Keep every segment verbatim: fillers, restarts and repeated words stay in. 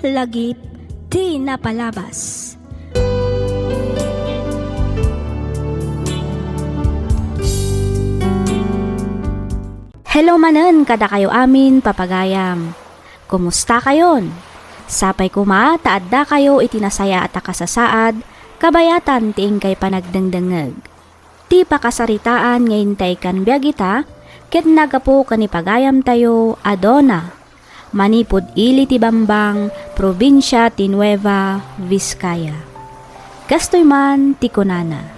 Lagip ti napalabas. Hello manen kadakayo amin, papagayam. Kumusta kayon? Sapay koma ta addakayo iti nasayaat a kasasaad, kabayatan ti inkay panagdengdengngeg. Ti pakasaritaan nga intay kan biag ita ket nagapu ken ni pagayamtayo a Donna, manipud ili ti Bambang, probinsia ti Nueva Vizcaya. Kastoy man ti kunana,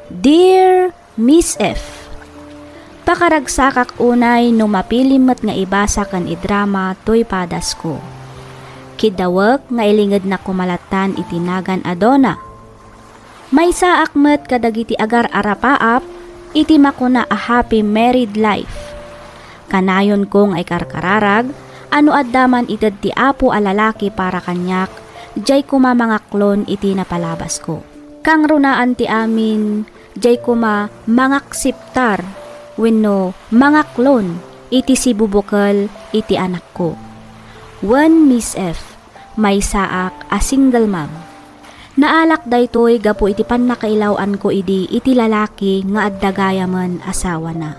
Dear Miss F, pakaragsakak unay no mapilim met nga ibasa ken idrama toy padasko. Kiddawek nga ilingednak koma lattan iti nagan a Donna. Maysaak met kadagiti agar-arapaap iti makuna a happy married life. Kanayonko nga ikarkararag a no adda man ited ti Apo a lalaki para kaniak, diay koma mangaklon iti napalabasko. Kangrunaan ti amin, diay koma mangakseptar wenno mangaklon iti sibubukel iti anakko. Wen Miss F, maysaak a single mom. Naalak daytoy gapu iti pannakailaw-anko idi iti lalaki nga adda gayamen asawana.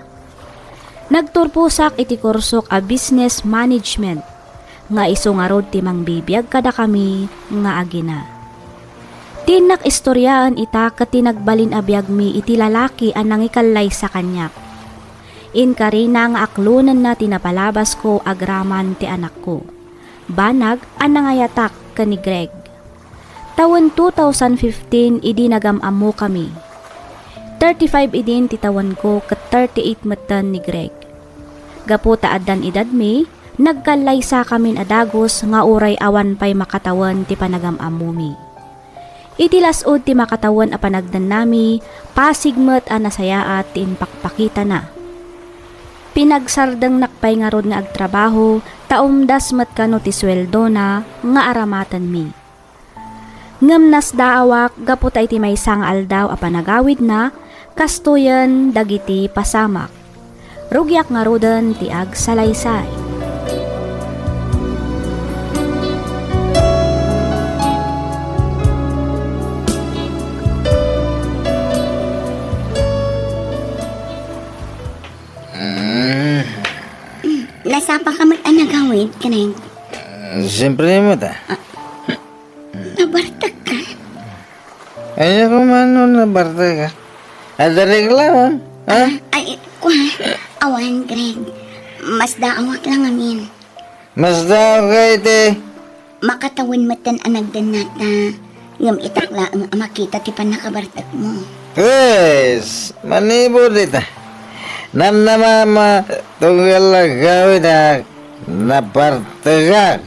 Nagturposak iti kursok a business management, nga isu ngarud ti mangbibiag kadakami nga agina. Ti innak istoriaen ita ket ti nagbalin a biagmi iti lalaki a nangikallaysa kaniak. Inkarina nga aklonenna ti napalabasko agraman ti anakko. Banag a nangayatak ken ni Greg. Tawen two thousand fifteen idi nagam-ammokami. Thirty-five idin ti tawenko ket thirty-eight metten ni Greg. Gapu ta addan edadmi, nagkallaysakamin a dagus nga uray awan pay makatawen ti panagam-ammomi. Iti las-ud ti makatawen a panagdennami, pasig met a nasayaat ti impakpakitana. Pinagsardengnak pay ngarud nga agtrabaho ta umdas met kano ti sueldona nga aramatenmi. Ngem nasdaawak gapu ta iti maysa nga aldaw a panagawidna, kastoyen dagiti pasamak. Rugiak ngaruden ti agsalaysay. Mm. Nasapa ka met a nagawid, Greg? Ah, siyempre met, ah. Ah, nabartek ka? Ay, ako man no nabartek ka. Adda reklamo, ha? Ah, ay, kwa, awan, Greg. Masdaawak la ngamin. Masdaawak ka iti? Makatawen metten a nagdennata, ngem itak laeng a makita ti pannakabartekmo. Pues, manipud ita, namnama, tunggal agawid a nabartekak.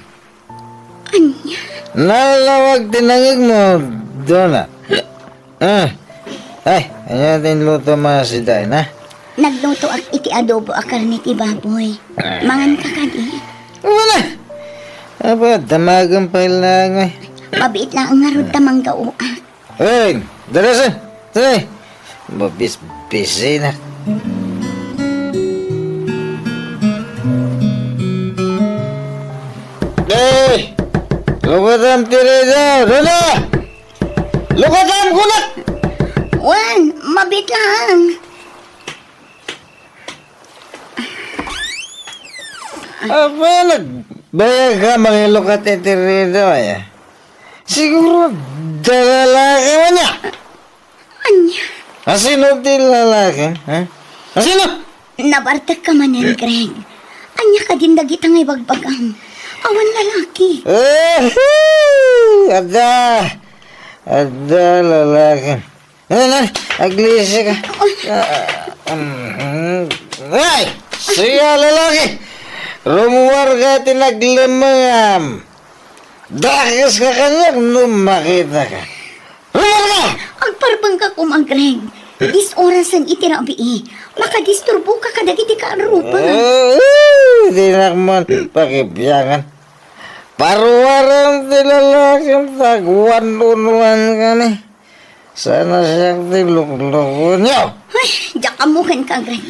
Ania? Nalawag ti nangegmo, Donna. Ah. Ay, ania ti inlutom a sidain, ha? Naglutoak iti adobo a karne ti baboy. Mangan ka kadi? Wala. Apa, damagan pay laeng, ay. Mabiit laeng ngarud ta manggaoak. Ay, darasan. Ay. Mabisbisinak. Ay! Lukatam ti rida! Donna! Lukatam, kunak! Wen, mabiit laeng. Apa, nagbayag ka mangilukat iti rida, ay? Siguro, dalalaki man niya. Ania? Asino ti lalaki, ha? Asino? Nabartek ka manen, Greg. Ania kadin dagita nga ibagbagam? Awan lalaki. Eh, adda. Adda lalaki. Ano na? Aglisi ka. Ah, mhm. Ay! Siya lalaki! Rumuar ka ti naglemmengam. Dakes ka kaniak no makita ka. Rumuar ka! Agparbeng ka koma, Greg. Dis-orasen iti rabii. Makadisturbo ka kadagiti kaarruba. Eh, dinak man pakibiangan. Paruaram ti lalakim ta agwan-unwan kami. Sana siak ti luklukonyo. Ay, diak ammo kenka, Greg.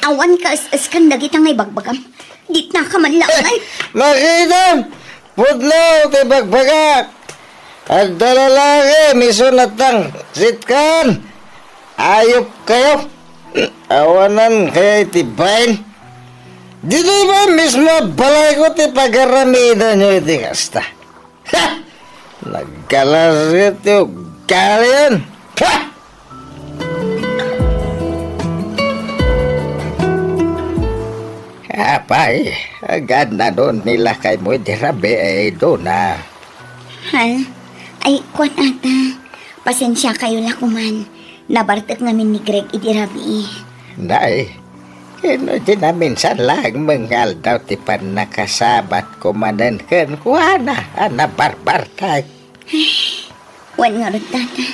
Awan ka es-esken dagita nga ibagbagam. Ditna ka man laeng. Eh, makitam! Pudno ti bagbagak! Adda lalaki, mismo natang sitkan! Ayop kayo! Awanan kaya iti bain? Ditoy ba mismo balay ko ti pagaramidan nyo iti kasta? Ha! Nagkalasget ti ugali yan! Ha! Apay, agannano ni lakaymo idi rabii, Dona? Ha? Ay, kuan, ata. Pasensia kayo la koman. Nabartek ngamin ni Greg idi rabii. Nay, ino ti naminsan laeng nga aldaw ti pannakasabatko manen kenkuana a nabarbartek? Wen ngarud, tata.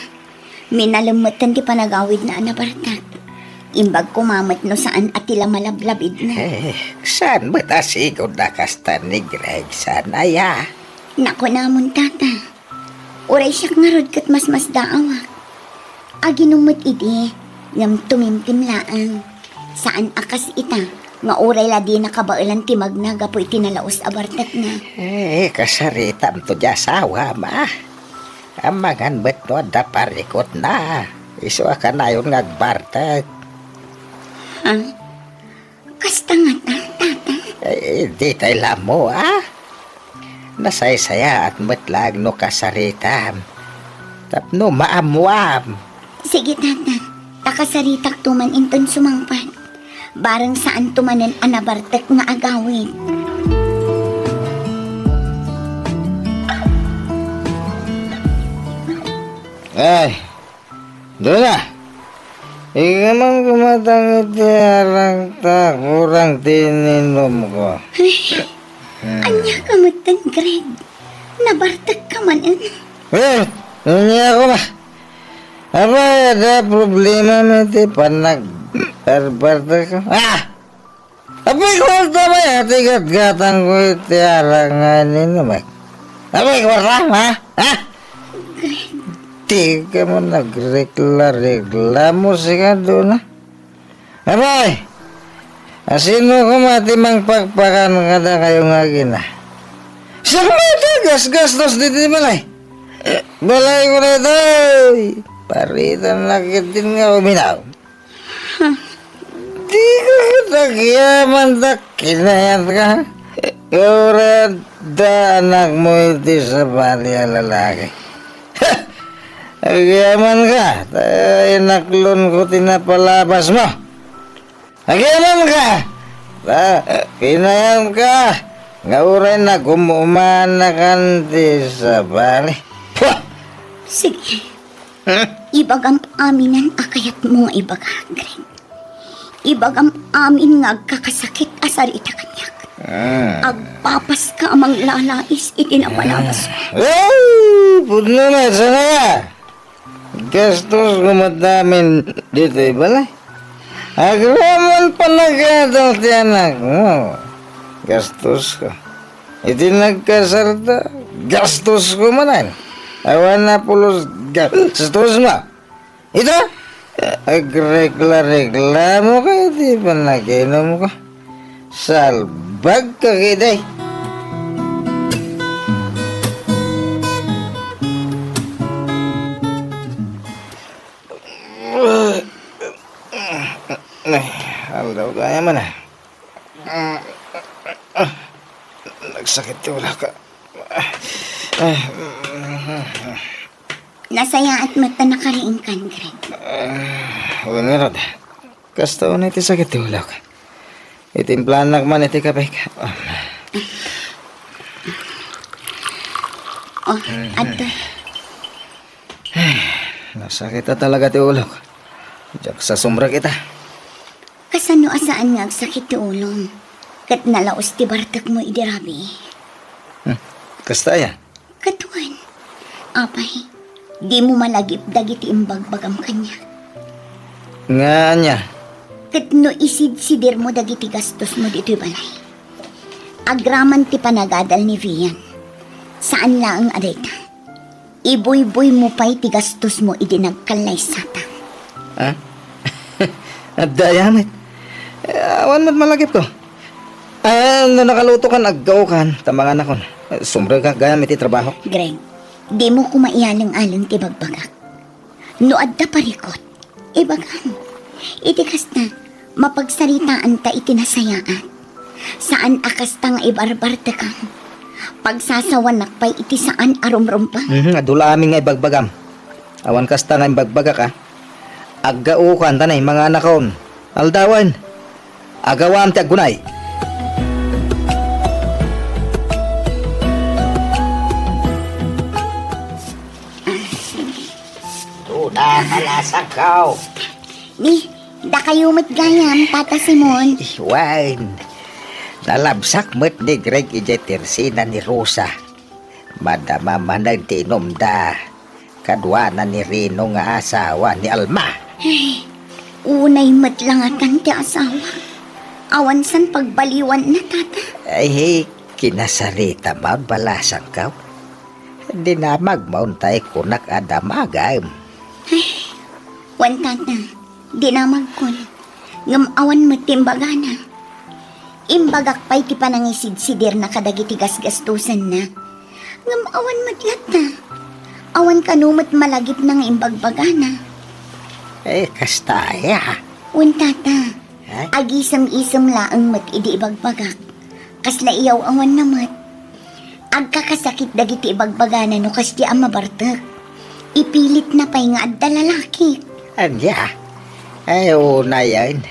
Minalem metten ti panagawidna a nabartek. Imbag koma met no saan a ti la malablabidna. Eh, saan met a sigud a kasta ni Greg, saan aya? Nakunamon, tata. Uray siak ngarud ket masmasdaawak. Aginom met idi, ngem tumimtim laeng. Saan a kas ita, nga uray la dina kabaelan ti magna gapu iti nalaus a bartekna. Eh, kasaritamto di asawam, a. Amangan met no adda parikutna. Isu a kanayon nga agbartek. Ha? Kasta ngata, tata? Eh, ditay la ammo, a. Nasaysayaat met laeng no kasaritam. Tapno maammuam. Sige, tata. Ta kasaritakto man inton sumangpet. Bareng saanto manen a nabartek nga agawid. Ay, Dona, ikaman kumatang iti arang ta kurang ti ininumko. Ay, ania ka metten, Greg? Nabartek ka man, eh. Eh, ania ko ba? Apay, adda problema met ti panagbarbartek ko? Ah! Apay, kwarta ba ya ti gatgatangko iti arang nga ininumko? Apay, kwarta, ha? Ha? Di ka man nagrekla-reklamo, sika, Dona. Apay, asino koma ti mangpakpakan kadakayo nga agina? Siak met ti gasgastos ditoy balay. Balay ko daytoy. Paritanak ketdin nga uminaw. Di ka ket agyaman ta kinayan ka. Uray adda anakmo iti sabali a lalaki. Agyaman ka, ta inaklon ko ti napalabas mo. Agyaman ka, ta kinayan ka, nga uray nagum-umanakan ti sabali. Puh! Sige. Hmm? Ibagam aminen a kayatmo nga ibaga, Greg. Ibagam amin nga agkakasakit a sarita kaniak. Hmm. Agpapaska a manglalais iti napalabas. Ay, pudno na, sana ka. Gastos ko met amin ditoy balay. Agraman panagadal ti anakmo. Gastos ko. Iti nagkasarta, gastos ko manen. Awan a pulos gastos mo. Ita, agrekla-reklamo ka iti panaginum ko. Salbag ka, kiday. Ay, aldaw kaya man, ah. Nagsakit ti ulak. Nasayaat met ta nakariingkan, Greg. Ah, wen ngarud. Kasta unay ti sakit ti ulak. Itimplanak man iti kapek. Oh, adtoy. Nasakit a talaga ti ulok. Diak sa sumrek ita. Kasano a saan nga agsakit ti ulom? Ket nalaus ti bartekmo idi rabii. Hmm. Kasta aya? Ket wen, apay, dimo malagip dagiti imbagbagam kaniak? Nga ania? Ket no isidsidirmo dagiti gastosmo ditoy balay, agraman ti panagadal ni Vian. Saan laeng a dayta. Ibuyboymo pay ti gastosmo idi nagkallaysata. Ha? Adda aya met. Eh, awan met malagipko. Ah, no nakalutokan, aggaokan, ta manganakon. Sumrekak gayam iti trabaho. Greg, dimo koma ialeng-aleng ti bagbagak. No adda parikut, ibagam. Iti kasta, mapagsaritaanta iti nasayaat. Saan a kasta nga ibarbartekam. Pagsasawanak pay iti saan a rumrumbeng. Mhm, adu la amin nga ibagbagam. Awan kasta nga imbagbagak, a. Aggaokan ta nay, manganakon. Aldawen, agawam ti aggunay. Duna, malasagkaw. Ni, dakayo met gayam, Tata Simon. Wen, nalabsak met ni Greg idiay tersina ni Rosa. Madama manen ti inumda. Kaduana ni Rino nga asawa ni Alma. Ay, unay met la ngatan ti asawa. Awan san pagbaliwanna, Tata. Ay, kinasarita maon, balasangkaw. Dinamag maon tay kunak a damagem. Ay, wen, Tata, dinamagkon. Ngem awan met ti imbagana. Imbagak pay ti panangisidsidirna kadagiti gasgastosenna. Ngem awan met latta. Awan kano met malagipna nga imbagbagana. Eh, kasta aya. Wen, Tata. Ha? Agisem-isem laeng met idi ibagbagak. Kasla iyaw-awanna met. Agkakasakit dagiti ibagbagana no kasdi a mabartek. Ipilitna pay nga adda lalaki. Ania? Ay, unayen.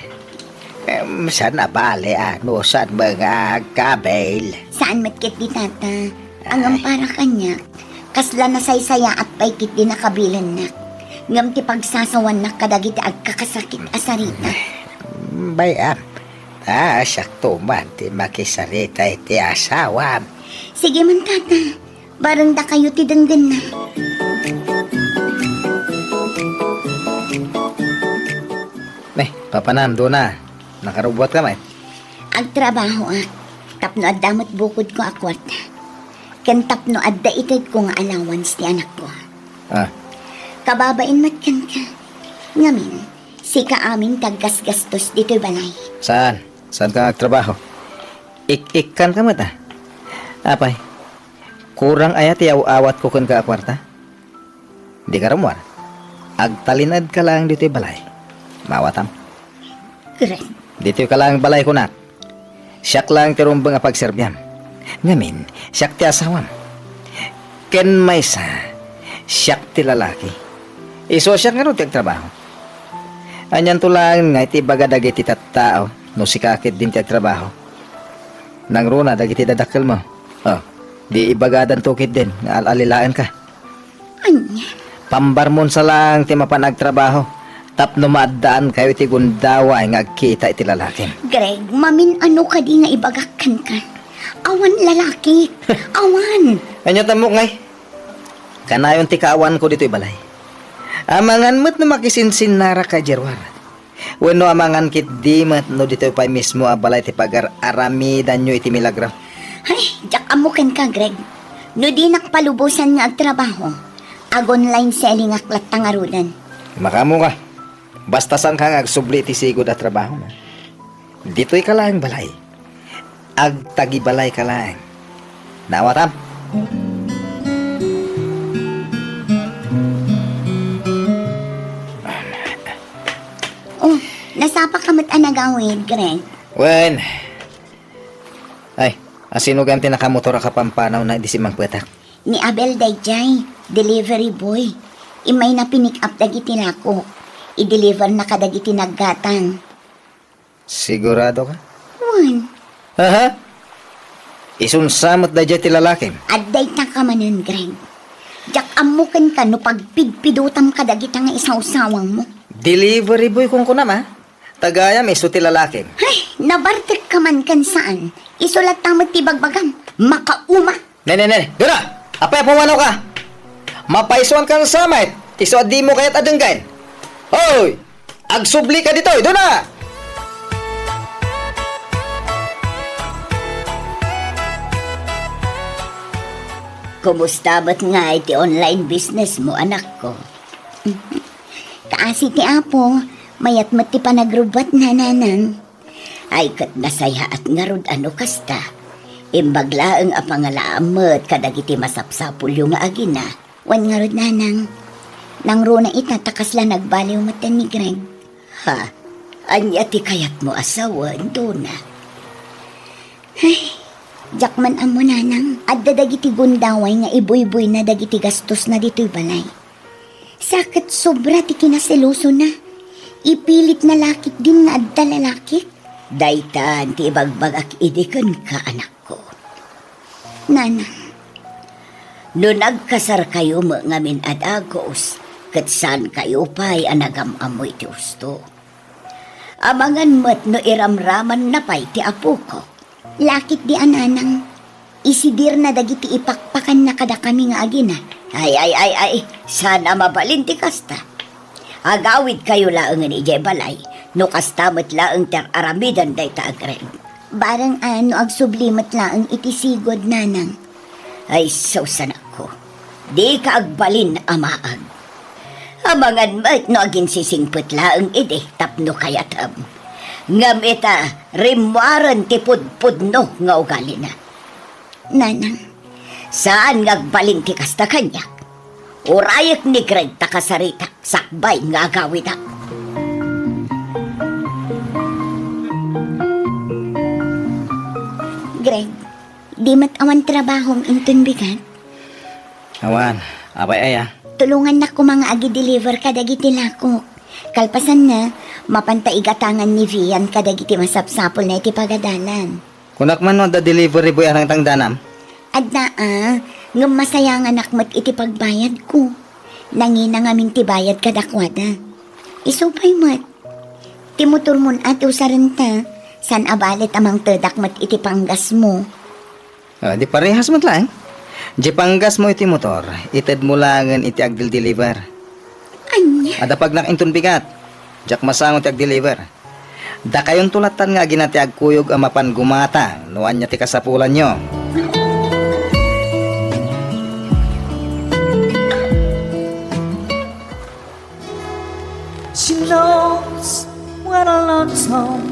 Em, saan a bale, a, no saan met nga agkabil? Saan met ketdi, Tata. Ngem para kaniak, kasla nasaysayaat pay ketdi nakabilennak. Ngem ti pagsasawannak kadagiti agkakasakit a sarita. Bay-am. Ah, siakto man ti makisarita iti asawam. Sige man, Tata. Bareng dakayo ti denggenna. Ne, papanam, Dona. Nakarubbuatka met? Agtrabahoak. Tapno adda met bukodko a kuarta. Ken tapno adda itedko nga allowance ti anakko. Ah. Kababain met kenka. Ngamin, sika amin ti aggasgastos ditoy balay. Saan? Saanka nga agtrabaho? Ik-ikkanka met, a. Apay, kurang aya ti aw-awatko kenka a kuarta? Dika rummuar. Agtalinaedka laeng ditoy balay. Maawatam? Karen. Ditoyka laeng balay, kunak. Siak laeng ti rumbeng a pagserbiam. Ngamin, siak ti asawam. Ken maysa, siak ti lalaki. Isu a siak ngarud ti agtrabaho. Anianto laeng nga iti ibaga dagiti tattao no sika ketdin ti agtrabaho? Nangruna dagiti dadakkelmo. Oh, di ibagadanto ketdin nga al-alilaenka. Ania? Pambarmonsa laeng ti mapan agtrabaho tapno maaddaankayo iti gundaway nga agkita iti lalakim. Greg, mamin-ano kadi nga ibagak kenka? Awan lalaki. Awan. Ania tamok ngay? Kanayon ti kaawanko ditoy balay. Amangan met no makisinsinnarak ka, Gerwar. Wenno amangan ketdi met no ditoy pay mismo a balay ti pagar-aramidanyo iti milagro. Ay, diak ammo kenka, Greg. No dinak palubosan nga agtrabaho, ag-online sellingak latta ngaruden. Makaammoka. Basta saanka nga agsubli iti sigud a trabaho, no? Ditoyka laeng balay. Agtagibalayka laeng. Naawatam? Oh, nasapaka met a nagawid, Greg. Wen. Ay, asino gayam ti nakamotor a kapampanaw na idi simmangpetak? Ni Abel daydiay, delivery boy. Immayna pinick up dagiti lakok. I-deliver na kadagiti naggatang. Sigurado ka? Wen. Aha? Isunsa met daydiay ti lalakim? Adda itaka manen, Greg. Diak ammo kenka no pagpidpidotam kadagita nga isawsawangmo. Delivery boy kunkunam, a? Ta gayam isu ti lalakim. Ay, nabartekka man ken saan. Isu latta met ti bagbagam. Makauma. Ne, ne, ne. Duna! Apay a pumanawka? Mapaisuankan sa met. Isu a dimo kayat a denggen. Hoy! Agsublika ditoy, Duna! Kumusta met ngay ti online business mo, anakko? Kaasi ti Apo, mayat met ti panagrubbuatna, nanang. Ay, ket nasayaat ngarud a no kasta. Imbag laeng a pangalaam met kadagiti masapsapulyo nga agina. Wen ngarud, nanang, nangruna ita ta kasla nagbaliw metten ni Greg. Ha? Ania ti kayatmo a sawen, Dona? Ay, diak man ammo, nanang. Adda dagiti gundaway nga ibuybuyna dagiti gastosna ditoy balay. Sa ket sobra ti kinaselosona. Ipilitna la ketdin nga adda lalakik. Daytan ti ibagbagak idi kenka, anakko. Nanang. No nagkasarkayo met ngamin a dagus, ket saankayo pay a nagam-ammo iti husto. Amangan met no iramramanna pay ti apoko. Lakit di a, nanang. Isidirna dagiti ipakpakanna kadakami nga agina. Ay, ay, ay, ay, saan a mabalin ti kasta. Agawidkayo laengen idiay balay, no kasta met laeng ti ar-aramiden dayta a Greg. Bareng a no agsubli met laeng iti sigud, nanang. Ay, sus, anakko. Dika agbalin a maag. Amangan met no aginsisingpet laeng idi tapno kayatem. Ngem ita, rimmuaren ti pudpudno nga ugalina. Nanang. Saan nga agbalin ti kasta kaniak. Urayek ni Greg ta kasaritak sakbay nga agawidak. Greg, di met awan trabahom inton bigat? Awan. Apay aya? Tulongannak koma nga agi-deliver kadagiti lakok. Kalpasanna, mapanta igatangan ni Vian kadagiti masapsapulna iti pagadalan. Kunak man no adda delivery boy a nangtangdanam? Adda a, ngem masayanganak met iti pagbayadko. Nangina ngamin ti bayad kadakuada. Isu pay met. Ti motormon a ti usarenta, saan a balet a mangtedak met iti panggasmo. Ah, di parehas met laeng. Di panggasmo iti motor, itedmo laengen iti agdildeliver. Ania? Adda pagnak inton bigat. Diak masango ti agdeliver. Dakayonto lattan nga agina ti agkuyog a mapan gumatang no ania ti kasapulanyo. She knows when I lonesome.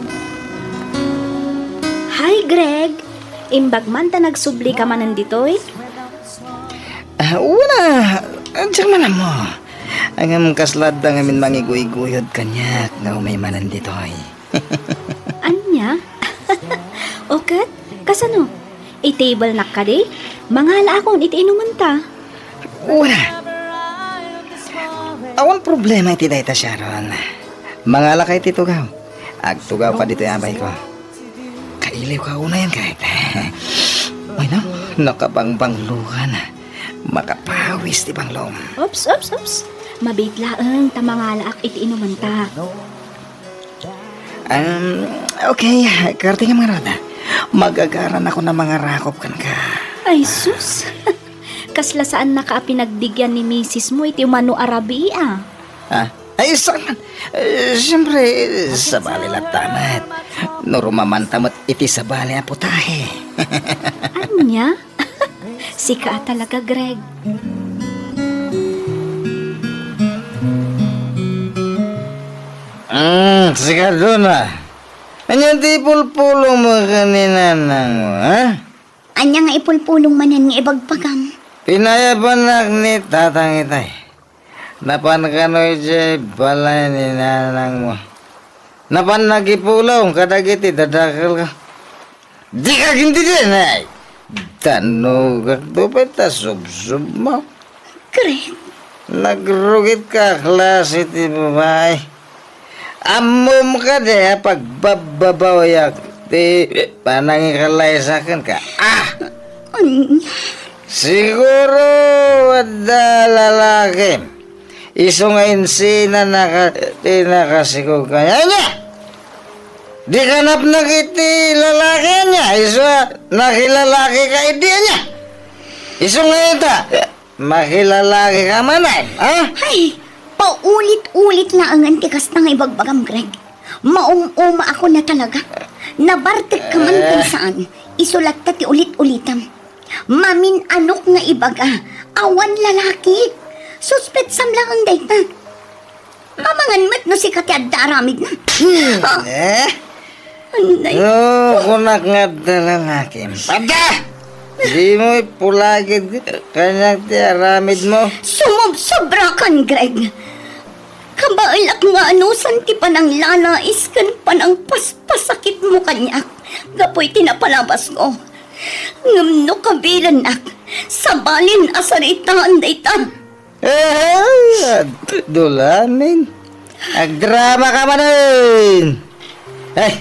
Hi, Greg. Imbag man ta nagsubli ka manen ditoy? Ah, wala. Diak man ammo. Ngem kasla adda ngamin mangiguyguyod kaniak nga umay manen ditoy. Ania? O ket, kasano? I-table-nak kadi? Mangalaakon iti inumenta. Wala. Awan problema iti dayta, Sharon. Mangalaka iti tugaw. Agtugawka ditoy abayko. Kailiwka unayen ket. Ay, no? Nakabangbanglokan. Makapawis ti banglom. Oops, oops, oops. Mabiit laeng ta mangalaak iti inumenta. Um, okay, kartingam ngarud. Mag-agaranakon a mangarakop kenka. Ay, sus! Kasla saannaka a pinagdigian ni misismo iti umano a rabii, a. Ah? Ay, saan man? Eh, siyempre, sabali latta met. No rumamanta met iti sabali a putahe. Ania? Sika a talaga, Greg. Mm, sika, Dona. Ania ti ipulpulongmo ken ni nanangmo, ha? Ania nga ipulpulong manen nga ibagbagam? Pinayabanak ni tatang itay. Napan kano idiay balay ni nanangmo. Napan nagipulong kadagiti dadakkel ka. Dika agintindien, ay! Tannogak to pay ta subsubmo. Greg. Nagrugit ka a klase ti babai. Ammom kadi a pagbabbabawiak ti panangikalaysa kenka? Ah! Ania? Siguro adda lalakim. Isu nga insinanaka ti nakasikog kaniak. Ania? Dika napnek iti lalaki ania? Isu a nakilalaki ka idi ania? Isu nga ita, makilalaki ka manen, ha? Ay, paulit-ulit laengen ti kasta nga ibagbagam, Greg. Maum-uma ako na talaga. Nabartek ka man ken saan, isu latta ti ulit-ulitam. Mamin-anok nga ibaga, awan lalaki. Suspetsam laeng dayta. Mamangan met no sika ti adda aramidna. Hmm, ah, eh? Nay. No, kunak nga adda lalakim. Adda! Dimo ipulagid kaniak ti aramidmo. Sumobsobra kan, Greg. Kabaelak nga anusan ti pananglalais ken panangpaspasakitmo kaniak gapu iti napalabasko. Ngem no kabilennak, sabalin a saritaan dayta. Eh, dulamin. Agdrama ka manen. Eh,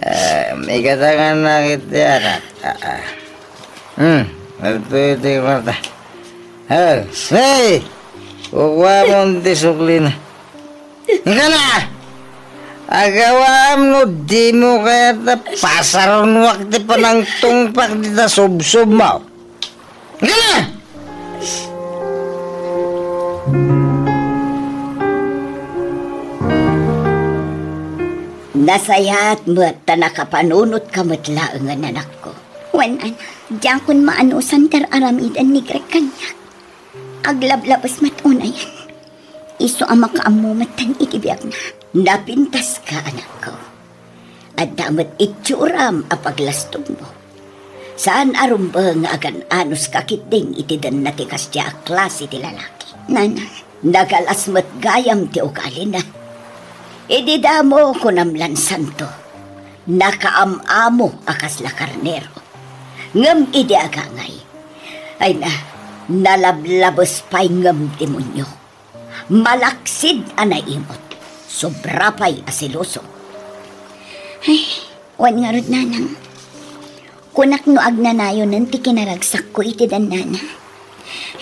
eh, may katangan na kita, anak. Ah, ah. Hmm, ito, ito yung kwarta. Oh, hey! Kukuamon ti suklina. Ika na! Agawam no dimo kayat a pasarunuak ti panangtungpak dita subsubmo. Ika na! Nasayaat met ta nakapanunotka met laengen, anakko. Wen, ana, diakon maanusan ti ar-aramiden ni Greg kaniak. Aglablabes met unayen. Isu a makaammo metten iti biagna. Napintaska, anakko. Adda met itsuram a paglastogmo. Saan a rumbeng nga agan-anuska ketdin iti denna ti kasdiay a klase ti lalaki. Nana. Nagalas met gayam ti ugalina. Idi damo, kunam lan santo, nakaam-amo a kasla karnero. Ngem idi agangay, ay na, nalablabes pay ngem demonio. Malaksid a naimot. Sobra pay a seloso. Ay, wen ngarud, nanang. Kunak no agnanayonen ti kinaragsakko iti dannana.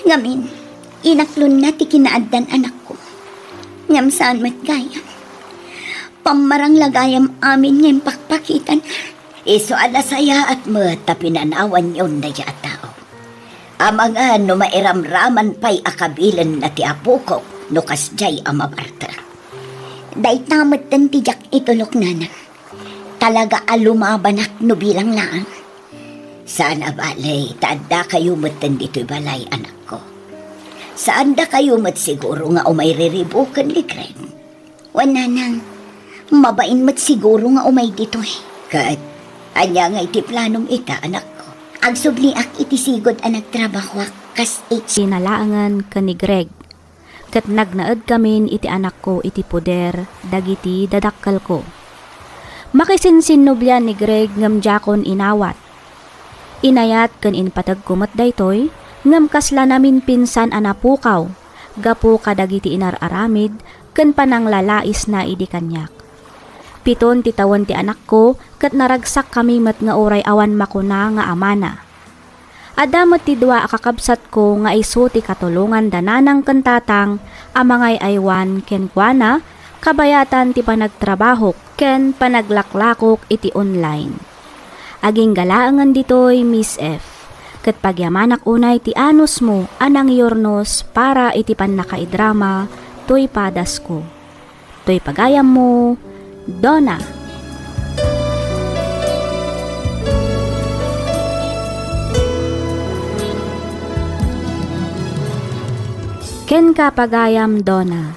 Ngamin, inaklonna ti kinaaddan anakko. Ngem saan met gayam. Pammarang la gayam amin nga impakpakitan. Isu a nasayaat met ta pinanawanyon daydiay a tao. Amangan no mairamraman pay a kabilenna ti apokok no kasdiay a mabartek. Dayta metten ti diak itulok, nanang. Talaga a lumabanak no bilang laeng. Saan a bale, ta addakayo metten ditoy balay, anakko. Saandakayo met siguro nga umay riribuken ni Greg. Wen, nanang, mabain met siguro nga umay ditoy. Ket, ania ngay ti planom ita, anakko? Agsubliak iti sigud a nagtrabahoak kas iti Sinalaengen ken ni Greg, ket nagnaedkamin iti anakko iti poder dagiti dadakkelko. Makisinsinnublian ni Greg ngem diakon inawat. Inayat ken impategko met daytoy, ngem kasla naminpinsan a napukaw gapu kadagiti inar-aramid ken pananglalaisna idi kaniak. Piton ti tawen ti anakko ket naragsakkami met nga uray awan makuna nga amana. Adda met ti dua a kakabsatko nga isu ti katulongan da nanang ken tatang a mangay-aywan kenkuana kabayatan ti panagtrabahok ken panaglaklakok iti online. Agingga laengen ditoy, Miss F, ket pagyamanak unay ti anusmo a nangyurnos para iti pannakaidrama toy padasko. Toy pagayammo, Donna. Kenka, pagayam Donna.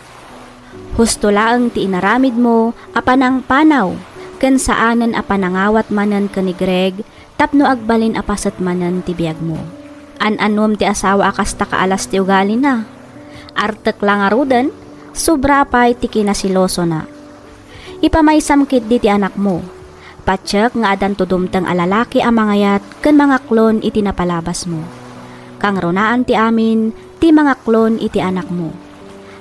Husto laeng ti inaramidmo a panangpanaw ken saanen a panangawat manen ken ni Greg tapno agbalin a paset manen ti biagmo. An-annom ti asawa a kasta kaalas ti ugalina. Artek la ngaruden, sobra pay ti kinaselosona. Ipamaysam ketdi ti anakmo. Patiek nga adanto dumteng a lalaki a mangayat ken mangaklon iti napalabasmo. Kangrunaan ti amin ti mangaklon iti anakmo.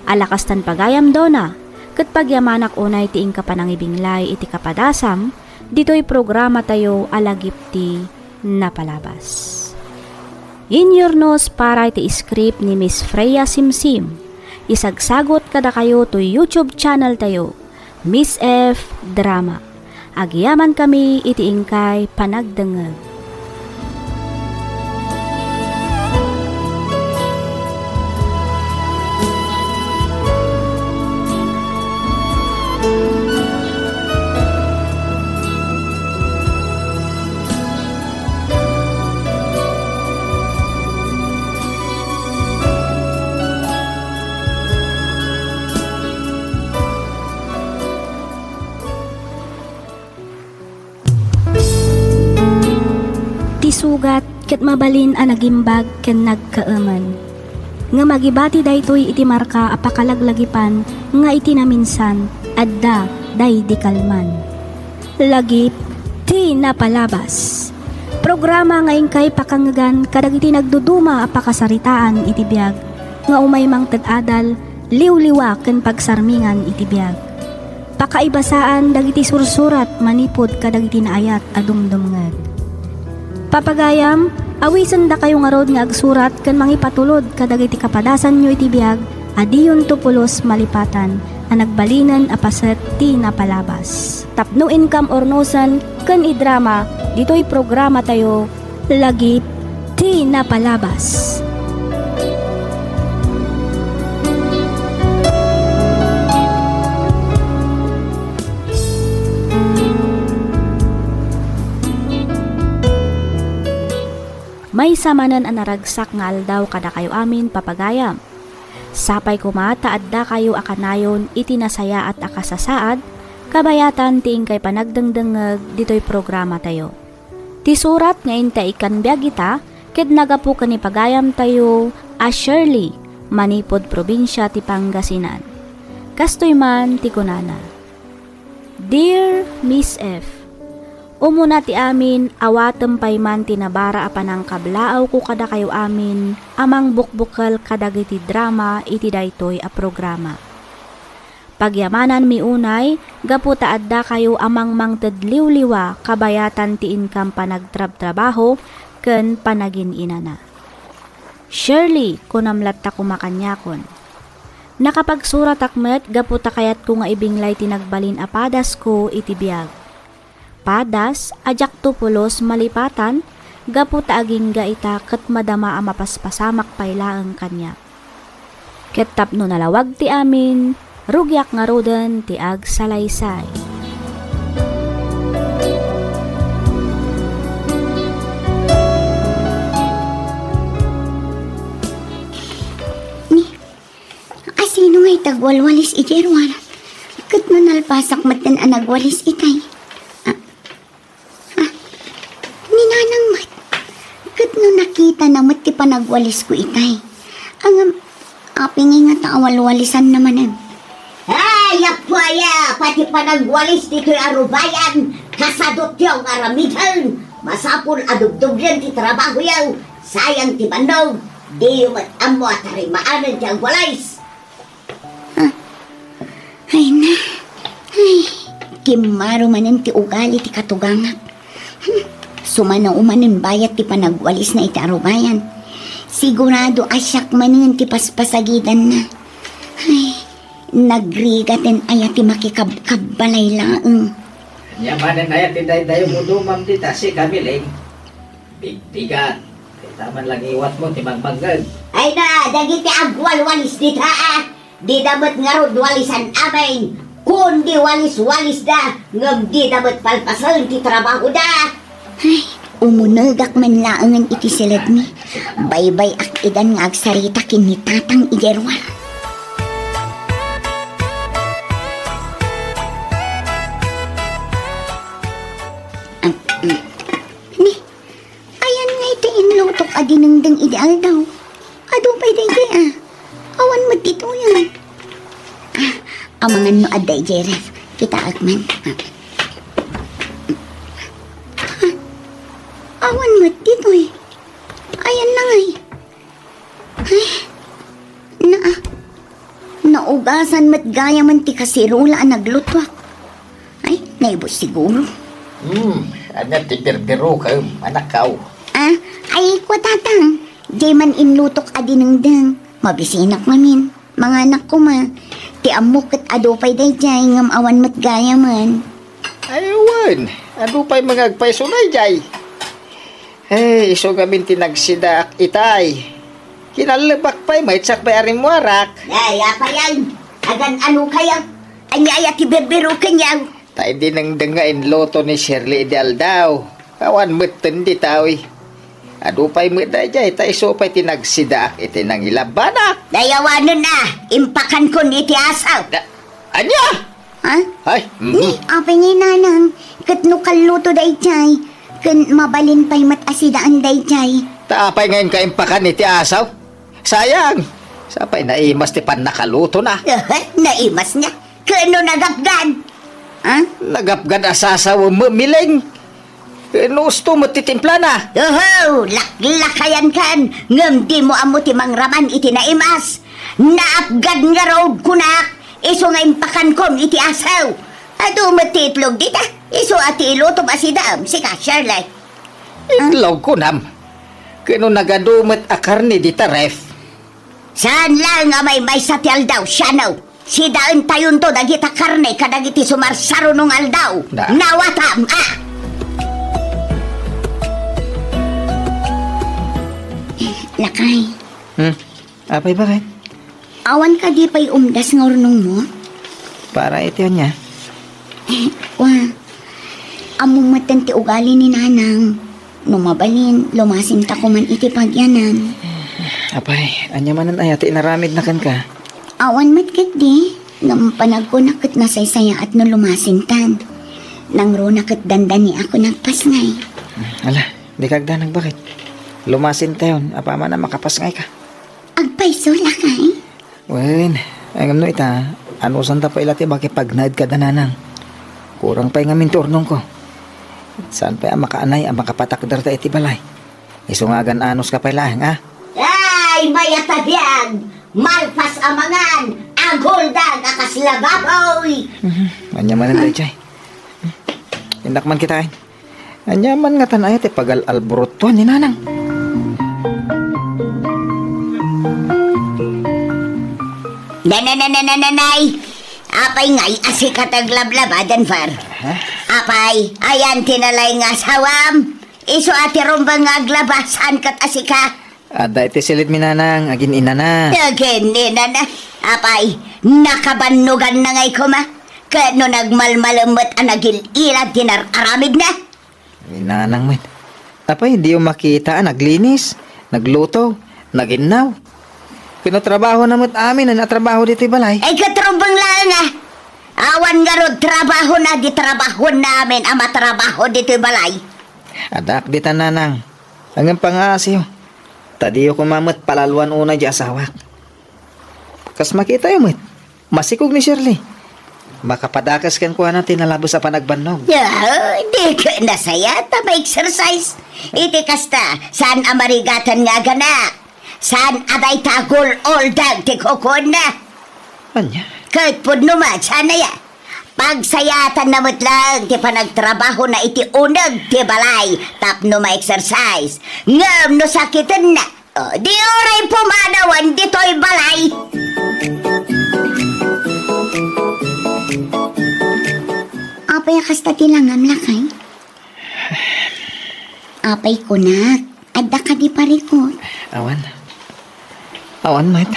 Ala kastan pagayam, Donna, ket pagyamanak unay ti inka panangibinglay iti kapadasam ditoy programatayo a Lagip ti Napalabas. Inyurnos para iti script ni Miss Freya Simsim. Isagsagot kadakayo toy YouTube channel tayo, Miss F Drama. Agyamankami iti inkay panagdengngeg. Ket mabalin a nagimbag ken nagkaemen. Ngem agibati daytoy iti marka a pakalaglagipan nga iti naminsan, adda daydi kalman. Lagip ti napalabas. Programa nga inkay pakangngegan kadagiti nagduduma a pakasaritaan iti biag nga umay mangted adal, liwliwa ken pagsarmingan iti biag. Pakaibasaan dagiti sursurat manipud kadagiti naayat a dumdumngeg. Papagayam, awisendakayo ngarud nga agsurat ken mangipatulod kadagiti kapadasanyo iti biag a diyonto pulos malipatan a nagbalinen a paset ti napalabas. Tapno inkam urnosen ken idrama ditoy programatayo, Lagip ti napalabas. Maysa manen a naragsak nga aldaw kadakayo amin, papagayam. Sapay koma ta addakayo a kanayon iti nasayaat a kasasaad, kabayatan ti inkay panagdengdengngeg ditoy programatayo. Ti surat nga inta ikkan biag ita ket nagapu ken ni pagayamtayo a Shirley, manipud probinsia ti Pangasinan. Kastoy man ti kunana, "Dear Miss F, umuna ti amin, awatem pay man ti nabara a panangkablaawko kadakayo amin a mangbukbukel kadagiti drama iti daytoy a programa. Pagyamananmi unay gapu ta addakayo a mangmangted liwliwa kabayatan ti inkam panagtrabtrabaho ken panagin-inana. Shirley, kunam latta koma kaniakon. Nakapagsuratak met gapu ta kayatko nga ibinglay ti nagbalin a padasko iti biag. Padas a diakto pulos malipatan gapu ta agingga ita ket madama a mapaspasamak pay laeng kaniak. Ket tapno nalawag ti amin, rugiak ngaruden ti agsalaysay." Ni, asino ngay ti agwalwalis idiay ruar? Ket no nalpasak metten a nagwalis itay? Ah, ah, ni Nanang met. Ket no nakitana met ti panagwalisko itay? Ngem, apay ngay ngata a walwalisanna manen? Ay, apay, pati panagwalis ditoy a rubayan, kasadutyo nga aramiden. Masapul a dubdublen ti trabahoyo. Sayang ti bannog. Diyo met ammo a tarimaanen ti agwalis. Ah, ay na. Ay, kimmaro manen ti ugali ti katugangak. Hmm, sumano manen bayat ti panagwalisna iti arubayan. Sigurado a siak manen ti paspasagidanna. Ay, nagrigaten aya ti makikabkabbalay laeng. Ania manen aya ti daydayo mo dumam dita, si Kamiling? Bigbigat. Ita man langiwatmo ti magmangngeg. Ay na, dagiti agwalwalis dita, ah. Dida met ngarud walisan amin. Kundi walis-walisda, ngem dida met palpasen ti trabahoda. Ay, umunegak man laengen iti siledmi. Baybay-ak idan nga agsarita ken ni Tatang idiay ruar. Ah, mm. Ni, ayan ngay ti inlutok a dinengdeng idi aldaw. Adu pay daydiay, a. Awan met ditoy, a. Ah, amangan no adda idiay ref. Kitaek man. Ah. Ah, awan met ditoy. Ayan na ngay. Ay, na, naugasan met gayamen ti kaserola a naglutuak. Ay, naibus siguro. Hmm, ania ti birbirokem, anakko? Ah, ay, kua, Tatang, diay man inlutok a dinengdeng. Mabisinak ngamin. Manganak koma. Ti ammok ket adu pay daydiay, ngem awan met gayamen. Ay, wen, adu pay nga agpayso daydiay. Eh, isu ngamin ti nagsidaak itay. Kinallebak pay, maitsak pay a rimmuarak. Ay, apayan, agan-ano kayo? Ania aya ti birbirokenyo? Ta idi nangdeng nga inluto ni Shirley idi aldaw, awan metten dita, uy. Adu pay met daydiay, ta isu pay ti nagsidaak iti nangilabanak. Dayawanen a, impakankon iti asaw. Da-, ania? Ha? Ay, ni, mhm. Apay ni Nanang, ket no kalluto daydiay, Ken mabalin pay met a sidaen daydiay. Ta apay nga inka impakan iti asaw? Sayang! Sapay naimas ti pannakalutona. Naimas nga. Ken no nagapgan? Ha? Nagapgan a sasawem, Miling. Ken no usto met ti timplana. Oho, laklakayankan. Ngem dimo ammo ti mangraman iti naimas. Naapgan ngarud kunak, isu nga impakankom iti asaw. Adu met ti itlog dita, isu a ti ilutom a sidaem, sika, Shirley. Itlog kunam. Ken no nagadu met a karne dita ref. Saan laeng a maymaysa ti aldaw, siano? Sidaentayonto dagita karne kadagiti sumarsarunong aldaw. Da. Nawatam, ah! Lakay. Hmm? Apay, bakit? Awan kadi pay umdas nga urnongmo? Para iti ania? Wa, ammo metten ti ugali ni Nanang. No mabalin, lumasinta koman iti pagyanan. Apay, ania manen aya ti inaramidna kenka? Awan met ketdi, ngem panagkunak ket nasaysayaat no lumasintan. Nangruna ket dandani a kunagpasngay. Ala, dika agdanag, bakit? Lumasintayon, apaman a makapasngayka. Agpayso, lakay? Wen, ngem no ita, anusanta pay la ti makipagnaed kada Nanang. Kurang pay ngamin ti urnongko. Saan pay a makaanay a makapatakderta iti balay. Isu nga agan-anuska pay laeng, a? Ay, mayat a biag! Malpas a mangan, aguldag a kasla baboy! Mhm. Ania manen daydiay? Innak man kitaen. Ania man ngatan aya ti pagal-alburutuan ni Nanang? Nanananananay! Apay ngay a sika ti aglablaba, Denver? Ha? Apay, ayan ti nalaing nga asawam? Isu a ti rumbeng nga aglaba, saan ket a sika? Adda iti silid mi, Nanang, agin-inana. Agin-inana? Apay, nakabannoganna ngay koma? Ket no nagmalmalem met a nagil-ilad ti nar-aramidna? Ni Nanang met. Apay, diyo makita a naglinis, nagluto, naginnaw? Ken no trabahona met amin a trabaho ditoy balay? Ay, ket rumbeng laeng a. Awan ngarud trabahona, di trabahoenna amin a matrabaho ditoy balay. Addaak ditan, Nanang. Ngem pangaasiyo. Ta diyo koma met palaluan unay di asawak. Kas makitayo met, masikog ni Shirley. Makapadakes kenkuana ti nalabes a panagbannog. Ah, di ket nasaya ta ma-exercise. Iti kasta, saan a marigatan nga aganak? Saan a dayta a gul-uldag ti kukuanna? Ania? Ket pudno met, saan aya? Pagsayaatanna met laeng ti panagtrabahona iti uneg ti balay tapno ma-exercise. Ngem no sakitenna, oh, di uray pumanawan ditoy balay. Apay a kasta ti langam, lakay? Apay kunak, adda kadi parikut? Awan. Awan met.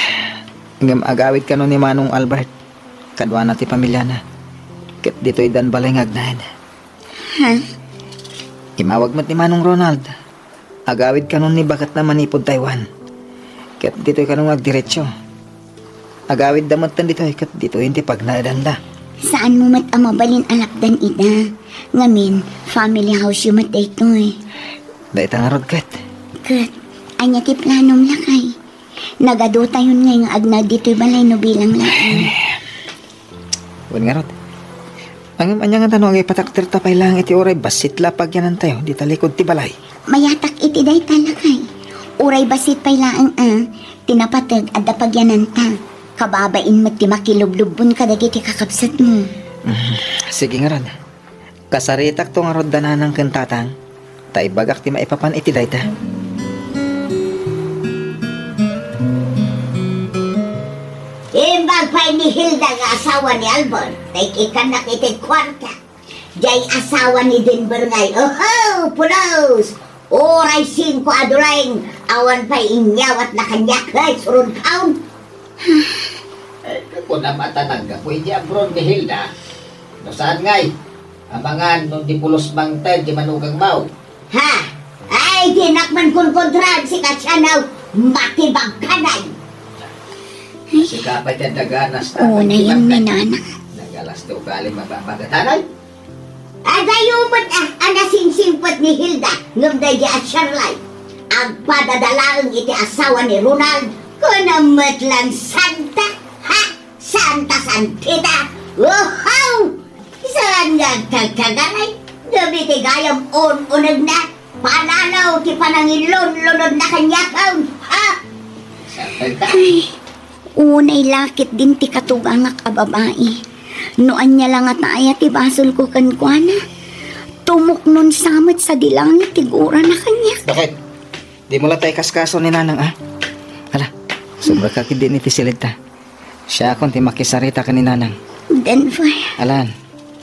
Ngem agawid kano ni Manong Albert. Kaduana ti pamiliana. Ket ditoy dan balay nga agnaed. Ha? Imawag met ni Manong Ronald. Agawid kano ni baketna manipud Taiwan. Ket ditoy kano nga agdiretso. Agawidda metten ditoy ket ditoy ti pagnaedanda. Saanmo met a mabalin a lapdan ida. Ngamin, family house-yo met daytoy. Dayta ngarud ket. Ket, ania ti planom, lakay? Nagaduatayon ngay nga agnaed ditoy balay no bilang laeng. Wen ngarud. Ngem ania ngata no agipatakderta pay laeng iti uray bassit la a pagyanantayo dita likud ti balay? Mayatak iti dayta, lakay. Uray bassit pay laeng a, ti napateg adda pagyananta. Kababain met ti makilublubbon kadagiti kakabsatmo. Mm, sige ngarud. Kasaritakto ngarud da nanang ken tatang, ta ibagak ti maipapan iti dayta. Imbag pay ni Hilda nga asawa ni Albert, ta ik-ikkannak iti kuarta. Diay asawa ni Denver ngay, oho, pulos! Uray singko a dulaing, awan pay inyawatna kaniak, ay, surun kaon. Eh, kunam a ta naggapu iti abroad ni Hilda. No saan ngay, amangan no di pulos mangted ti manugangmo. Ha? Ay, dinak man kunkontraan, sika, sianaw, matibag ka, nay. Sika pay ti adda ganas, unay, tapay ni Nana. Nagalas ti ugali, mababagatanay. Adayo met a, a nasingsingpet ni Hilda ngem daydi a Shirley. Agpadada laeng iti asawa ni Ronald. Kunam met lang santa, ha? Santa Santita. Wow! Saan nga agkagkagaray? Ngem iti gayam un-unegna, pananaw ti panangilunlunodna kaniak, ha? Ay, unay la ketdin ti katugangak a babai. No ania la ngata aya ti basolko kenkuana, tumuknonsa met sadi langit ti gurana kaniak. Bakit? Dimo la ta ikaskaso ni Nanang, a? Ala, sobra ka ketdin iti siled ta. Siakon ti makisarita ken ni Nanang. Denver. Alan,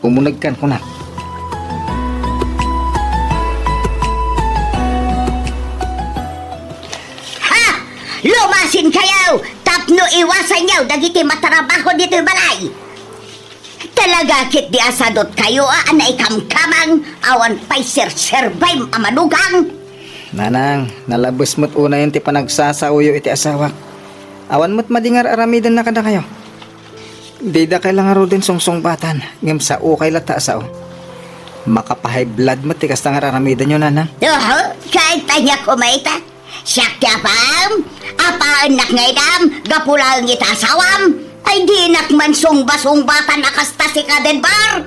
umunegkan kunak. Ha! Lumasinkayo tapno iwasanyo dagiti matrabaho ditoy balay. Talaga ketdi a sadotkayo a naikamkamang awan pay serserbem a manugang? Nanang, nalabes met unayen ti panagsasaoyo iti asawak. Awan met madi nga ar-aramidenna kadakayo. Didakay la ngaruden sungsungbatan, ngem saokay latta a sao. Makapahiblad met ti kasta nga ar-aramidenyo, Nanang. Oho, kahit ania koma ita. Siak ti apaam? Apaennak nga idam, gapu laeng ita asawam? Ay, dinak man sungba-sungbatan a kasta sika, Denver.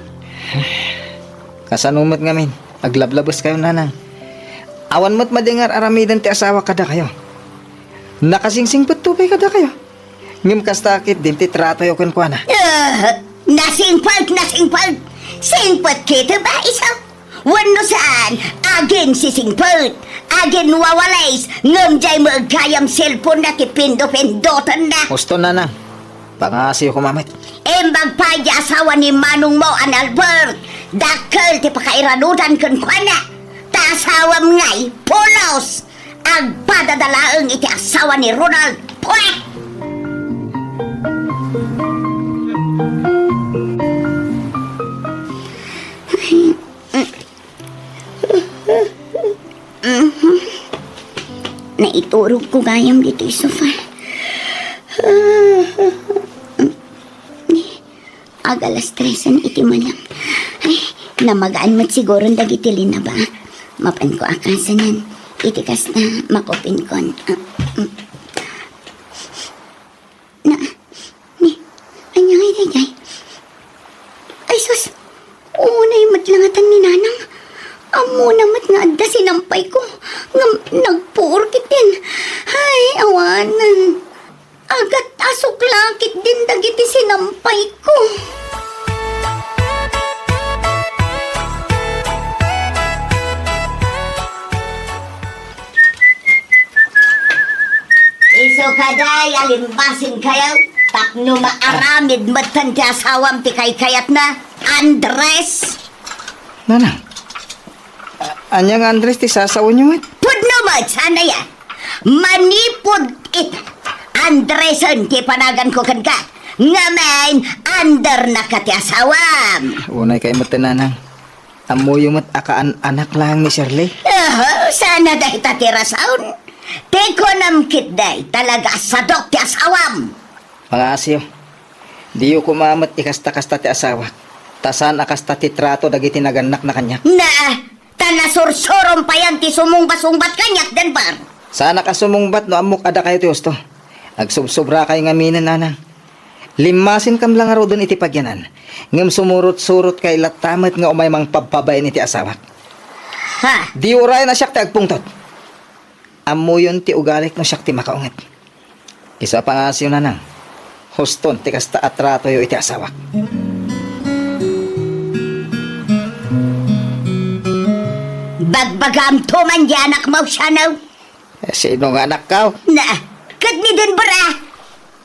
Kasano met ngamin? Aglablabeskayo, Nanang. Awan met madi nga ar-aramiden ti asawak kadakayo. Nakasingsingpetto pay kadakayo. Ngem kasta ketdin ti tratoyo kenkuana. Ah, nasingpet, nasingpet. Singpet ketdi ba, iso? Wenno saan, aginsisingpet, aginwawalis, ngem diay met gayam cellphone-na ti pindo-pindotenna. Husto, Nanang. Pangaasiyo koma met. Imbag pay diay asawa ni manongmo a ni Albert. Dakkel ti pakairanudan kenkuana. Ta asawam ngay, pulos! Agpadada laeng iti asawa ni Ronald. Pue! Naiturogko gayam ditoy sofa. Ag-alas tresen iti malem. Ay, namagaan met siguron dagiti linabaak. Mapanko a kasanen. Iti kasta, makupinkon. Ah, mm. Na, ni, ania ngay daydiay? Ay, sus! Unay met la ngatan ni Nanang. Ammona met nga adda sinampayko. Ngem nagpuor ketdin. Ay, awanen. Agat-asok la ketdin dagiti sinampayko. Isu kadi a limmasinkayo tapno maaramid metten ti asawam ti kaykayatna, Andres. Nanang, a-, ania nga Andres ti sasaoenyo met? Pudno met, saan aya? Manipud ita. Andresen ti panaganko kenka. Ngamin, Andernaka ti asawam. Unay kay met, Nanang. Ammoyo met a kaan-anak laeng ni Shirley? Oho, saan a dayta ti rason? Ti kunam ketdi, talaga a sadok ti asawam. Pangaasiyo, diyo koma met ikasta-kasta ti asawak, ta saan a kasta ti trato dagiti nagannakna kaniak. Na, ta nasursurom payen ti sumungba-sungbat kaniak, Denver. Saanak a sumungbat no ammok a dakayo ti husto. Agsubsobrakayo ngaminen, Nanang. Limmasinkam la ngaruden iti pagyanan, ngem sumurot-surotkay latta met nga umay mangpabpabain iti asawak. Ha? Di urayen a siak ti agpungtot. Ammoyon ti ugalik no siak ti makaunget. Isu a pangaasiyo, Nanang, huston ti kasta a tratoyo iti asawak. Bagbagaamto man di anakmo, siano? Eh, sino nga anakko? Na, ket ni Denver, a?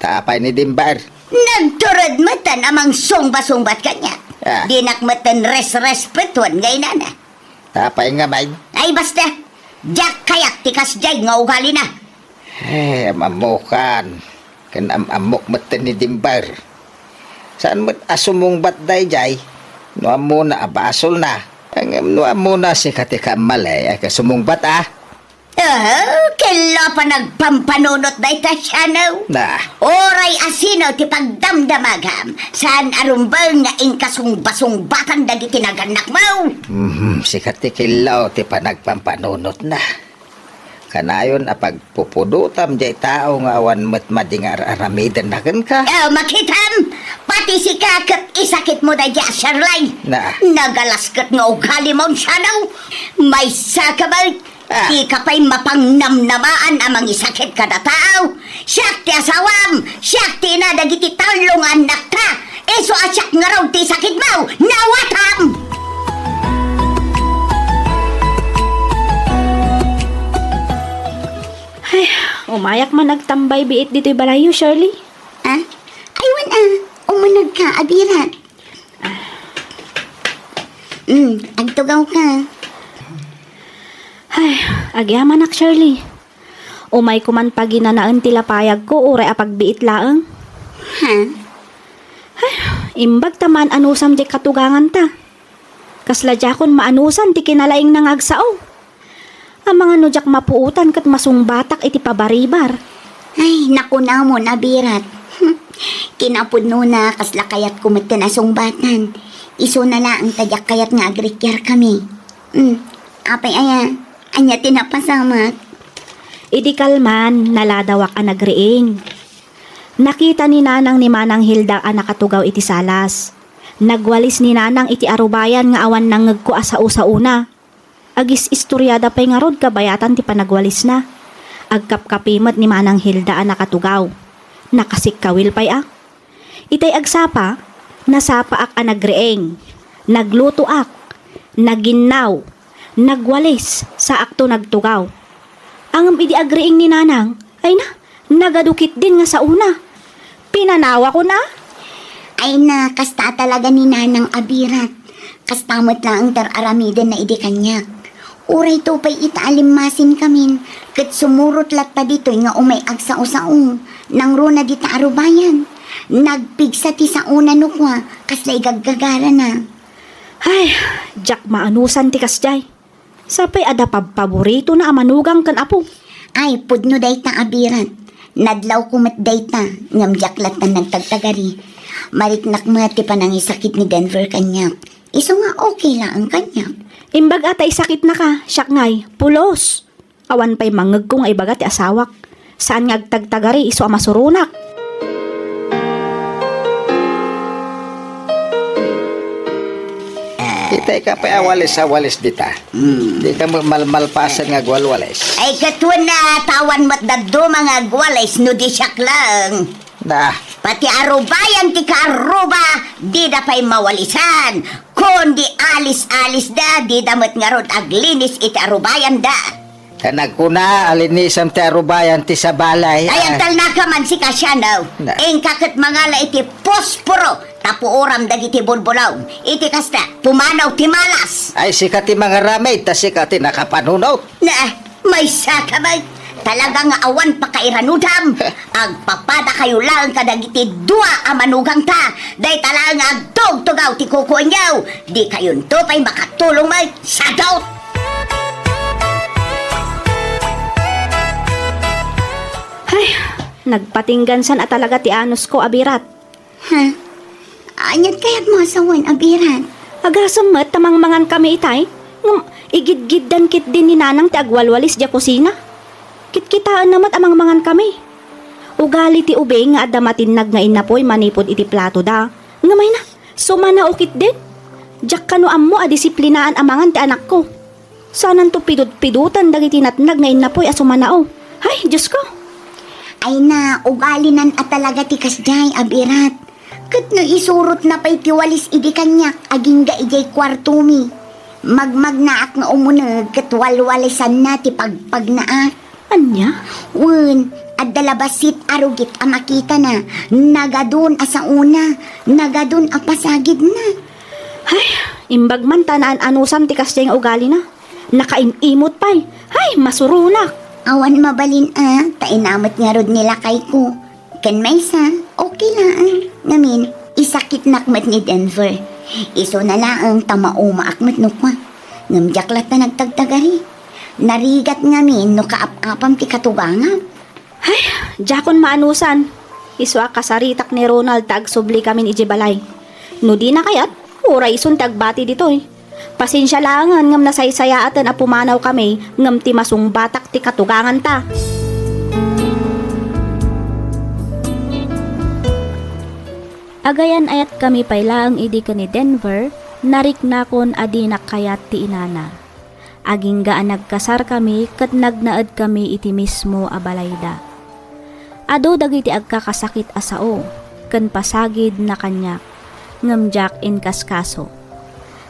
Ta apay ni Denver? Nagtured metten a mangsungba-sungbat kaniak. Ah. Dinak metten resrespetuan nga inana. Ta apay ngamin? Ay, basta, diak kayat ti kasdiay nga ugalina. Eh, am-ammokan. Ken am-ammok metten ni Denver. Saan met a sumungbat daydiay? No ammona a basolna. Ngem no ammona sika ti kammali, ay, kasumungbat, a? Oh, kella panagpampanunot dayta siano. Na. Uray asino ti pagdamdamagam, saan a rumbeng nga inkasungbasungbatan dagiti nagannakmo. Mhm, sika ti kella ti panagpampanunotna. Kanayon a pagpupudotam diay tao nga awan met madi nga ar-aramidenda kenka. Oh, makitam! Pati sika ket isakitmo daydiay a Shirley. Na. Nagalas ket nga ugalimo, siano. Maysa ka met. Ah. Dika pay mapangnamnamaan a mangisakit kada tao. Siak ti asawam, siak ti ina dagiti tallo nga annakta. Isu a siak ngarud ti isakitmo, nawatam! Ay, umayak man agtambay biit ditoy balayyo, Shirley. Ah? Ay, wen a, umunegka, Abirat. Mm, agtugaw ka. Ay, agyamanak, Shirley. Umayko man paginanaen ti lapayagko uray a pagbiit laeng. Ha? Ay, imbag ta maan-anusam diay katuganganta. Kasla diakon maanusan ti kinalaingna nga agsao. Amangan no diak mapuotan ket masungbatak iti pabaribar. Ay, nakunamon, Abirat. Kinapudnona, kasla kayatko metten a sungbatan. Isuna laeng ta diak kayat nga agrikiarkami. Mm, apay aya, ania ti napasamak? Idi kalman, naladawak a nagriing. Nakita ni Nanang ni Manang Hilda a nakatugaw iti salas. Nagwalis ni Nanang iti arubayan nga awan nangngegko a sao-saona. Agis-istoriada pay ngarud kabayatan ti panagwalisna. Agkapkapi met ni Manang Hilda a nakatugaw. Nakasikkawil pay a. Itay agsapa, nasapaak a nagriing, naglutoak, naginnaw, nagwalis, saakto nagtugaw. Ngem idi agriing ni Nanang, ay na, nagadu ketdin nga saona. Pinanawakon a. Ay na, kasta talaga ni Nanang Abirat. Kasta met laeng ti ar-aramidenna idi kaniak. Uray to pay ita a limmasinkamin, ket sumurot latta ditoy nga umay agsao-sao, nangruna dita arubayan. Nagpigsa ti saona no kua, kasla igaggagarana. Ay, diak maanusan ti kasdiay. Sapay adda pabpaboritona a manugang ken apo. Ay, pudno dayta, Abirat. Nadlawko met dayta, ngem diak latta nagtagtagari. Mariknak met ti panangisakit ni Denver kaniak. Isu nga okay laeng kaniak. Imbag a ta isakitnaka, siak ngay, pulos. Awan pay mangngegko nga ibaga ti asawak. Saan nga agtagtagari isu a masuronak. Itay ka pay a walis a walis dita. Hmm. Di ka ma-, mal-, malpasen nga agwalwalis. Ay, ket wen a, ta awan met dadduma nga agwalis no di siak laeng. Da. Pati arubayan ti kaaruba, dida pay mawalisan. Kundi alis-alisda, dida met ngarud aglinis iti arubayanda. Ta nagkuna, alinisam ti arubayan ti sabalay. Ay, ah, agtalnaka man sika, siano. Na. Inka ket mangala iti posporo, ta puoram dagiti bulbulong. Iti kasta, pumanaw ti malas. Ay, sika ti mangaramid, ta sika ti nakapanunot. Na, maysa ka met. Talaga nga awan pakairanudam. Agpapadakayo laeng kadagiti dua a manugangta. Dayta laeng nga agtugtugaw ti kukuenyo. Dikayonto pay makatulong met. Sadot! Ay, nagpatinggansan a talaga ti anusko, Abirat. Ha? Aniat kayatmo a sawen, Abirat? Agasem met ta mangmangan kami itay, ngem igidgiddan ketdin ni Nanang ti agwalwalis diay kusina. Kitkitaenna met a mangmangan kami. Ugali ti ubing nga adda matinnag nga innapuy manipud iti platoda. Ngem ay na, sumanao ketdin. Diak kano ammo a disiplinaan a mangan ti anakko. Sananto pidutpidutan dagiti natnag nga innapuy a sumanao. Ay, Diosko! Ay na, ugalinan a talaga ti kasdiay, Abirat. Ket no isurotna pay ti walis idi kaniak, agingga idiay kuartomi. Magmagnaak nga umuneg ket walwalisanna ti pagpagnaak. Ania? Wen, adda la bassit a rugit a makitana, nagadun a saona, nagadun a pasagidna. Ay, imbag man ta naan-anusam ti kasdiay nga ugalina. Nakaim-imot pay. Ay, masuronak! Awan mabalin a, ta inamet ngarud ni lakayko. Ken maysa, okay laeng. Ngamin, isakitnak met ni Denver. Isuna laeng ta maumaak met no kua. Ngem diak latta nagtagtagari. Narigat ngamin no kaap-apam ti katugangam. Ay, diakon maanusan. Isu a kasaritak ni Ronald ta agsubli kamin idiay balay. No dina kayat, uray isun ti agbati ditoy. Pasensia laengen ngem nasaysayaaten a pumanaw kami ngem ti masungbatak ti katuganganta. Agayan-ayatkami pay laeng idi ken ni Denver, nariknakon a dinak kayat ti inana. Agingga a nagkasarkami ket nagnaedkami iti mismo a balayda. Adu dagiti agkakasakit a sao ken pasagidna kaniak, ngem diak inkaskaso.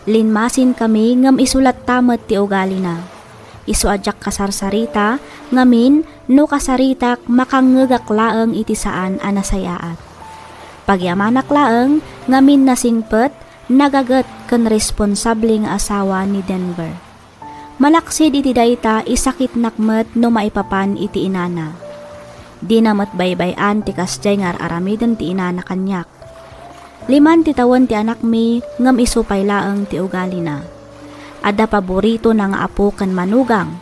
Limmasinkami ngem isu latta met ti ugalina. Isu a diak kasarsarita, ngamin, no kasaritak, makangngegak laeng iti saan a nasayaat. Pagyamanak laeng, ngamin nasingpet, nagaget ken responsable nga asawa ni Denver. Malaksid iti dayta, isakitnak met no maipapan iti inana. Dina met baybay-an ti kasdiay nga ar-aramiden ti inana kaniak. Liman ti tawen ti anakmi, ngem isu pay laeng ti ugalina. Adda paboritona nga apo ken manugang.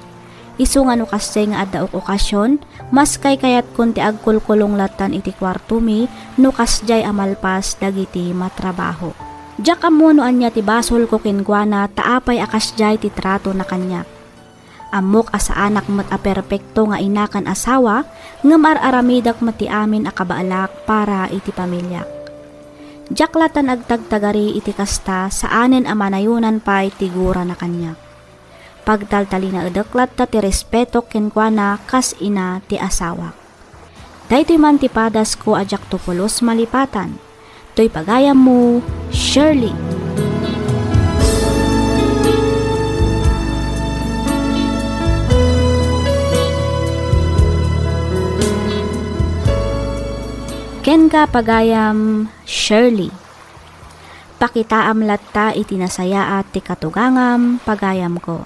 Isu nga no kasdiay nga adda ok-okasion, mas kaykayatkon ti agkulkulong lattan iti kuartomi no kasdiay a malpas dagiti matrabaho. Diak ammo no ania ti basolko kenkuana ta apay a kasdiay ti tratona kaniak. Ammok a saanak met a perpekto nga ina ken asawa, ngem ar-aramidek met ti amin a kabaelak para iti pamiliak. Diak lattan agtagtagari iti kasta, saanen a manayonan pay ti gurana kaniak. Pagtaltalinaedek latta ti respetok kenkuana kas ina ti asawak. Daytoy man ti padasko a diakto pulos malipatan. Toy pagayammo, Shirley. Kenka, pagayam Shirley. Pakitaam latta iti nasayaat ti katugangam, pagayamko.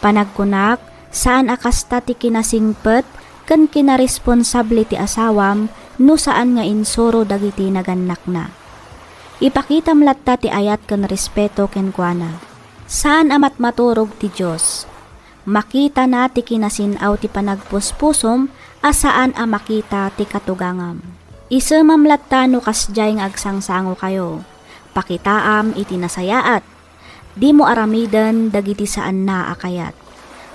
Panagkunak, saan a kasta ti kinasingpet ken kinaresponsable ti asawam no saan nga insuro dagiti nagannakna. Ipakitam latta ti ayat ken respeto kenkuana. Saan a matmaturog ti Dios. Makitana ti kinasin-aw ti panagpuspusom a saan a makita ti katugangam. Isemam latta no kasdiay nga agsangsangokayo. Pakitaam iti nasayaat. Dimo aramiden dagiti saanna a kayat.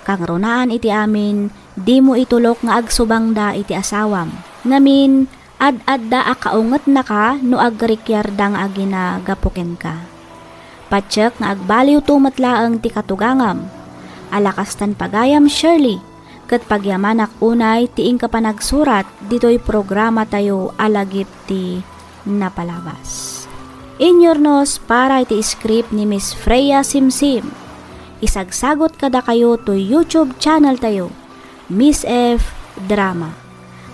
Kangrunaan iti amin, dimo itulok nga agsubangda iti asawam. Ngamin, ad-adda a kaungetnaka no agrikiarda nga agina gapu kenka. Patiek nga agbaliwto met laeng ti katugangam. Alakastan pagayam, Shirley, ket pagyamanak unay ti inka panagsurat ditoy programatayo a lagip ti napalabas. Inyurnos para iti script ni Miss Freya Simsim. Isagsagot kadakayo toy YouTube channel tayo, Miss F Drama.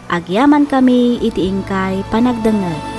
Agyamankami iti inkay panagdengngeg.